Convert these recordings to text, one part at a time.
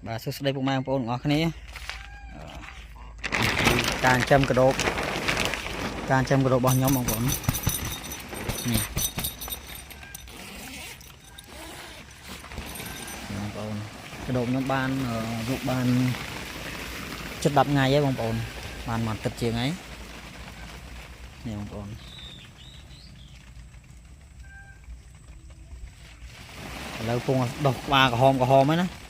បាទសួស្តីពុកម៉ែបងប្អូនទាំងអស់គ្នាការចិញ្ចឹមកដូបការចិញ្ចឹមកដូបរបស់ខ្ញុំបងប្អូននេះបងប្អូនកដូបខ្ញុំបានលក់បានជិត10ថ្ងៃហើយបងប្អូនបានមួយអាទិត្យជាងហើយនេះបងប្អូនឥឡូវពងដោះក្បាលក្រហមក្រហមហើយណា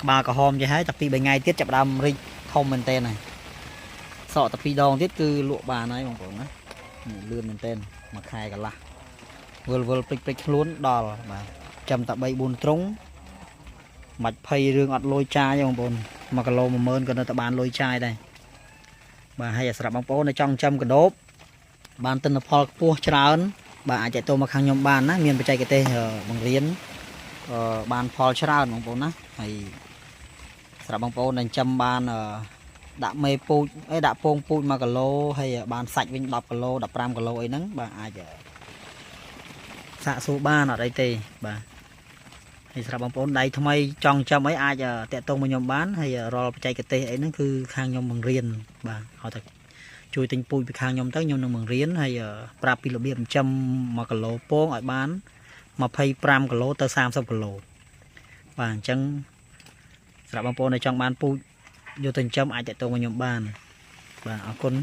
ក្បាលក្រហមចេះហើយតែពី3ថ្ងៃទៀតចាប់ដើមរីកធំមែនតើហើយសក់តែ2ដងទៀតគឺលក់បានហើយបងប្អូនណាលឿនមែនតើមួយខែកន្លះវិលវិលព្រិចព្រិចខ្លួនដល់បាទចាំតែ3 4ត្រង់មិនភ័យរឿងអត់លុយចាយទេបងប្អូន1គីឡូ10000ក៏នៅតែបានលុយចាយដែរបាទហើយសម្រាប់បងប្អូនដែលចង់ចាំកដូបបានទិន្នផលខ្ពស់ច្រើនបាទអាចតទៅមកខាងខ្ញុំបានណាមានបច្ចេកទេសបង្រៀនបានផលច្រើនបងប្អូនណាហើយសម្រាប់បងប្អូនដែលចាំបានដាក់មេពូជអីដាក់ពងពូជ1គីឡូហើយបានសាច់វិញ10គីឡូ15គីឡូអីហ្នឹងបាទអាចសាកសួរបានអត់អីទេបាទហើយសម្រាប់បងប្អូនដៃថ្មីចង់ចាំអីអាចតាក់ទងមកខ្ញុំបានហើយរាល់បច្ចេកទេសអីហ្នឹងគឺខាងខ្ញុំបង្រៀនបាទឲ្យតែជួយទិញពូជពីខាងខ្ញុំទៅខ្ញុំនឹងបង្រៀនហើយប្រាប់ពីរបៀបចិញ្ចឹម1គីឡូពងឲ្យបាន25គីឡូទៅ30គីឡូបាទអញ្ចឹងសម្រាប់បងប្អូនដែលចង់បានពូជយកទៅចិញ្ចឹមអាចតាក់ទងមកខ្ញុំបានបាទអរគុណ។